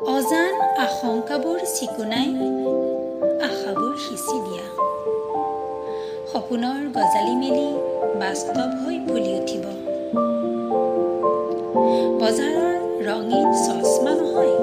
অজান আশংকাবোৰ চিকুণাই আশাবোৰ সিঁচি দিয়া। সপোনৰ গজালি মেলি বাস্তৱ হৈ ফুলি উঠিব। বজাৰৰ ৰঙীন চশমা নহয়।